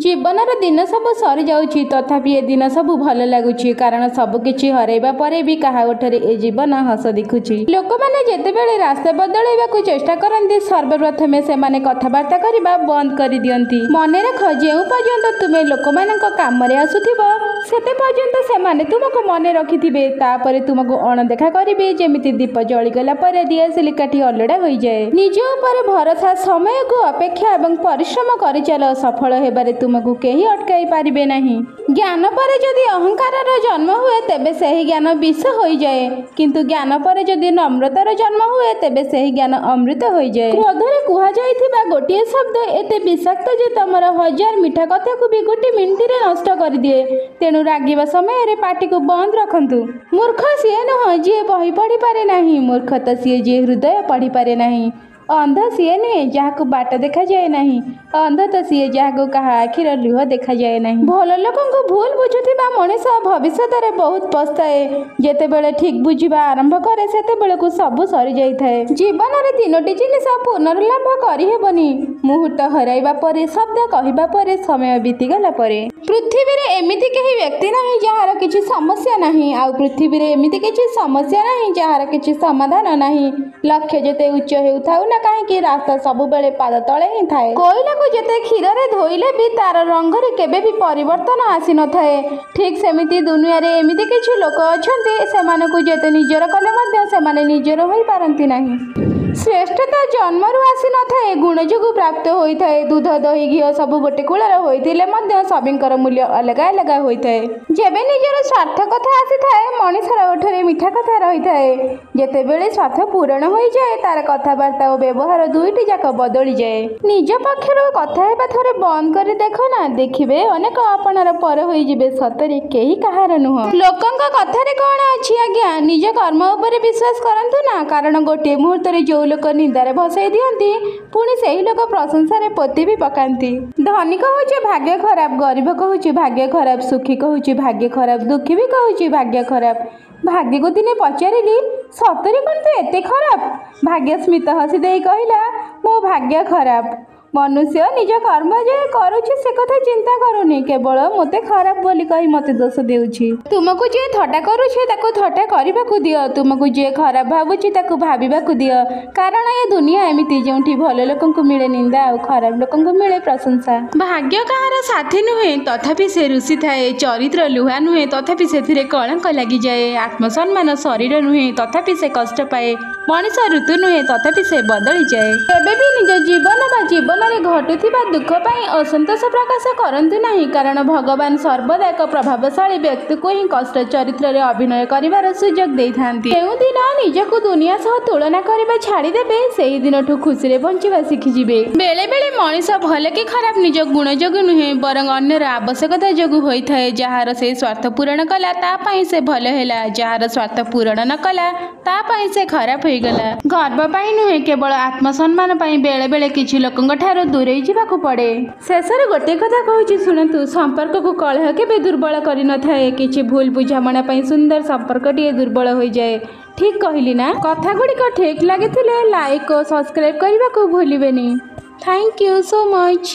ଜୀବନର ଦିନ ସବୁ ସରିଯାଉଛି, ତଥାପି ଏ ଦିନ ସବୁ ଭଲ ଲାଗୁଛି, କାରଣ ସବୁ କିଛି ହରାଇବା ପରେ ବି କାହା ଓଠରେ ଏ ଜୀବନ ହସ ଦିଖୁଛି। ଲୋକମାନେ ଯେତେବେଳେ ରାସ୍ତା ବଦଳାଇବାକୁ ଚେଷ୍ଟା କରନ୍ତି, ସର୍ବପ୍ରଥମେ ସେମାନେ କଥାବାର୍ତ୍ତା କରିବା ବନ୍ଦ କରିଦିଅନ୍ତି। ମନେ ରଖ, ଯେଉଁ ପର୍ଯ୍ୟନ୍ତ ତୁମେ ଲୋକମାନଙ୍କ କାମରେ ଆସୁଥିବ, ସେତେ ପର୍ଯ୍ୟନ୍ତ ସେମାନେ ତୁମକୁ ମନେ ରଖିଥିବେ। ତାପରେ ତୁମକୁ ଅଣଦେଖା କରିବେ, ଯେମିତି ଦୀପ ଜଳିଗଲା ପରେ ଦିଆସିଲି କାଠି ଅଲୋଡ଼ା ହୋଇଯାଏ। ନିଜ ଉପରେ ଭରସା, ସମୟକୁ ଅପେକ୍ଷା ଏବଂ ପରିଶ୍ରମ କରିଚାଲ, ସଫଳ ହେବାରେ ତୁମକୁ କେହି ଅଟକାଇ ପାରିବେ ନାହିଁ। ଜ୍ଞାନ ପରେ ଯଦି ଅହଙ୍କାରର ଜନ୍ମ ହୁଏ, ତେବେ ସେହି ଜ୍ଞାନ ବିଷ ହୋଇଯାଏ। କିନ୍ତୁ ଜ୍ଞାନ ପରେ ଯଦି ନମ୍ରତାର ଜନ୍ମ ହୁଏ, ତେବେ ସେହି ଜ୍ଞାନ ଅମୃତ ହୋଇଯାଏ। କ୍ରୋଧରେ କୁହାଯାଇଥିବା ଗୋଟିଏ ଶବ୍ଦ ଏତେ ବିଷାକ୍ତ ଯେ ତମର ହଜାର ମିଠା କଥାକୁ ବି ଗୋଟେ ମିନିଟରେ ନଷ୍ଟ କରିଦିଏ। ତେଣୁ ରାଗିବା ସମୟରେ ପାଟିକୁ ବନ୍ଦ ରଖନ୍ତୁ। ମୂର୍ଖ ସିଏ ନୁହଁ ଯିଏ ବହି ପଢ଼ିପାରେ ନାହିଁ, ମୂର୍ଖ ତ ସିଏ ଯିଏ ହୃଦୟ ପଢ଼ିପାରେ ନାହିଁ। ଅନ୍ଧ ସିଏ ନୁହେଁ ଯାହାକୁ ବାଟ ଦେଖାଯାଏ ନାହିଁ, ଅନ୍ଧ ତ ସିଏ ଯାହାକୁ କାହା ଆଖିର ଲୁହ ଦେଖାଯାଏ ନାହିଁ। ଭଲ ଲୋକଙ୍କୁ ଭୁଲ ବୁଝୁଥିବା ମଣିଷ ଭବିଷ୍ୟତରେ ବହୁତ ପସ୍ତାଏ। ଯେତେବେଳେ ଠିକ୍ ବୁଝିବା ଆରମ୍ଭ କରେ, ସେତେବେଳକୁ ସବୁ ସରିଯାଇଥାଏ। ଜୀବନରେ ତିନୋଟି ଜିନିଷ ପୁନର୍ଲାଭ କରିହେବନି: ମୁହୂର୍ତ୍ତ ହରାଇବା ପରେ, ଶବ୍ଦ କହିବା ପରେ, ସମୟ ବିତିଗଲା ପରେ। ପୃଥିବୀରେ ଏମିତି କେହି ବ୍ୟକ୍ତି ନାହିଁ ଯାହାର କିଛି ସମସ୍ୟା ନାହିଁ, ଆଉ ପୃଥିବୀରେ ଏମିତି କିଛି ସମସ୍ୟା ନାହିଁ ଯାହାର କିଛି ସମାଧାନ ନାହିଁ। ଲକ୍ଷ୍ୟ ଯେତେ ଉଚ୍ଚ ହେଉଥାଉ ନା କାହିଁକି, ରାସ୍ତା ସବୁବେଳେ ପାଦ ତଳେ ହିଁ ଥାଏ। କୋଇଲାକୁ ଯେତେ କ୍ଷୀରରେ ଧୋଇଲେ ବି ତାର ରଙ୍ଗରେ କେବେ ବି ପରିବର୍ତ୍ତନ ଆସିନଥାଏ। ଠିକ୍ ସେମିତି ଦୁନିଆରେ ଏମିତି କିଛି ଲୋକ ଅଛନ୍ତି, ସେମାନଙ୍କୁ ଯେତେ ନିଜର କଲେ ମଧ୍ୟ ସେମାନେ ନିଜର ହୋଇପାରନ୍ତି ନାହିଁ। ଶ୍ରେଷ୍ଠତା ଜନ୍ମରୁ ଆସିନଥାଏ, ଗୁଣ ଯୋଗୁଁ ପ୍ରାପ୍ତ ହୋଇଥାଏ। ଦୁଧ, ଦହି, ଘିଅ ସବୁ ଗୋଟେ କୁଳର ହୋଇଥିଲେ ମଧ୍ୟ ସଭିଙ୍କର ମୂଲ୍ୟ ଅଲଗା ଅଲଗା ହୋଇଥାଏ। ଯେବେ ନିଜର ସ୍ୱାର୍ଥ କଥା ଆସିଥାଏ, ମଣିଷର ଓଠରେ ମିଠା କଥା ରହିଥାଏ। ଯେତେବେଳେ ସ୍ୱାର୍ଥ ପୂରଣ ହୋଇଯାଏ, ତାର କଥାବାର୍ତ୍ତା ଓ ବ୍ୟବହାର ଦୁଇଟି ଯାକ ବଦଳିଯାଏ। ନିଜ ପକ୍ଷରୁ କଥା ହେବା ଥରେ ବନ୍ଦ କରି ଦେଖ ନା, ଦେଖିବେ ଅନେକ ଆପଣାର ପର ହୋଇଯିବେ। ସତରେ କେହି କାହାର ନୁହଁ। ଲୋକଙ୍କ କଥାରେ କ'ଣ ଅଛି ଆଜ୍ଞା, ନିଜ କର୍ମ ଉପରେ ବିଶ୍ୱାସ କରନ୍ତୁ ନା, କାରଣ ଗୋଟିଏ ମୁହୂର୍ତ୍ତରେ ଯୋଉ ଲୋକ ନିନ୍ଦାରେ ଭସାଇ ଦିଅନ୍ତି, ପୁଣି ସେହି ଲୋକ ପ୍ରଶଂସାରେ ପୋତି ବି ପକାନ୍ତି। ଧନୀ କହୁଛି ଭାଗ୍ୟ ଖରାପ, ଗରିବ କହୁଛି ଭାଗ୍ୟ ଖରାପ, ସୁଖୀ କହୁଛି ଭାଗ୍ୟ ଖରାପ, ଦୁଃଖୀ ବି କହୁଛି ଭାଗ୍ୟ ଖରାପ। ଭାଗ୍ୟକୁ ଦିନେ ପଚାରିଲି, ସତରେ କ'ଣ ତୁ ଏତେ ଖରାପ? ଭାଗ୍ୟ ସ୍ମିତ ହସି ଦେଇ କହିଲା, ମୋ ଭାଗ୍ୟ ଖରାପ। ମନୁଷ୍ୟ ନିଜ କର୍ମ ଯେ କରୁଛି ସେ କଥା ଚିନ୍ତା କରୁନି, କେବଳ ମୋତେ ଖରାପ ବୋଲି କହି ମୋତେ ଦୋଷ ଦେଉଛି। ତୁମକୁ ଯିଏ ଥଟ୍ଟା କରୁଛି ତାକୁ ଥଟ୍ଟା କରିବାକୁ ଦିଅ, ତୁମକୁ ଯିଏ ଖରାପ ଭାବୁଛି ତାକୁ ଭାବିବାକୁ ଦିଅ, କାରଣ ଏ ଦୁନିଆ ଏମିତି ଯେଉଁଠି ଭଲ ଲୋକଙ୍କୁ ମିଳେ ନିନ୍ଦା ଆଉ ଖରାପ ଲୋକଙ୍କୁ ମିଳେ ପ୍ରଶଂସା। ଭାଗ୍ୟ କାହାର ସାଥୀ ନୁହେଁ, ତଥାପି ସେ ରୁଷିଥାଏ। ଚରିତ୍ର ଲୁହା ନୁହେଁ, ତଥାପି ସେଥିରେ କଳଙ୍କ ଲାଗିଯାଏ। ଆତ୍ମସମ୍ମାନ ଶରୀର ନୁହେଁ, ତଥାପି ସେ କଷ୍ଟ ପାଏ। ମଣିଷ ଋତୁ ନୁହେଁ, ତଥାପି ସେ ବଦଳିଯାଏ। କେବେ ବି ନିଜ ଜୀବନ ବା ଜୀବନରେ ଘଟୁଥିବା ଦୁଃଖ ପାଇଁ ଅସନ୍ତୋଷ ପ୍ରକାଶ କରନ୍ତୁ ନାହିଁ, କାରଣ ଭଗବାନ ସର୍ବଦା ଏକ ପ୍ରଭାବଶାଳୀ ବ୍ୟକ୍ତିକୁ ହିଁ କଷ୍ଟ ଚରିତ୍ରରେ ଅଭିନୟ କରିବାର ସୁଯୋଗ ଦେଇଥାନ୍ତି। ଯେଉଁଦିନ ନିଜକୁ ଦୁନିଆ ସହ ତୁଳନା କରିବା ଛାଡ଼ିଦେବେ, ସେହି ଦିନଠୁ ଖୁସିରେ ବଞ୍ଚିବା ଶିଖିଯିବେ। ବେଳେ ବେଳେ ମଣିଷ ଭଲ କି ଖରାପ ନିଜ ଗୁଣ ଯୋଗୁଁ ନୁହେଁ, ବରଂ ଅନ୍ୟର ଆବଶ୍ୟକତା ଯୋଗୁଁ ହୋଇଥାଏ। ଯାହାର ସେ ସ୍ୱାର୍ଥ ପୂରଣ କଲା, ତା ପାଇଁ ସେ ଭଲ ହେଲା, ଯାହାର ସ୍ୱାର୍ଥ ପୂରଣ ନ କଲା, ତା ପାଇଁ ସେ ଖରାପ ହୋଇଗଲା। ଗର୍ବ ପାଇଁ ନୁହେଁ, କେବଳ ଆତ୍ମସମ୍ମାନ ପାଇଁ ବେଳେ ବେଳେ କିଛି ଲୋକଙ୍କ ଠାରୁ ଦୂରେଇ ଯିବାକୁ ପଡ଼େ। ଶେଷରେ ଗୋଟିଏ କଥା କହୁଛି ଶୁଣନ୍ତୁ, ସମ୍ପର୍କକୁ କଳହ କେବେ ଦୁର୍ବଳ କରିନଥାଏ। କିଛି ଭୁଲ ବୁଝାମଣା ପାଇଁ ସୁନ୍ଦର ସମ୍ପର୍କଟିଏ ଦୁର୍ବଳ ହୋଇଯାଏ। ଠିକ୍ କହିଲି ନା? କଥା ଗୁଡ଼ିକ ଠିକ୍ ଲାଗିଥିଲେ ଲାଇକ୍ ଓ ସବସ୍କ୍ରାଇବ୍ କରିବାକୁ ଭୁଲିବେନି। Thank you so much.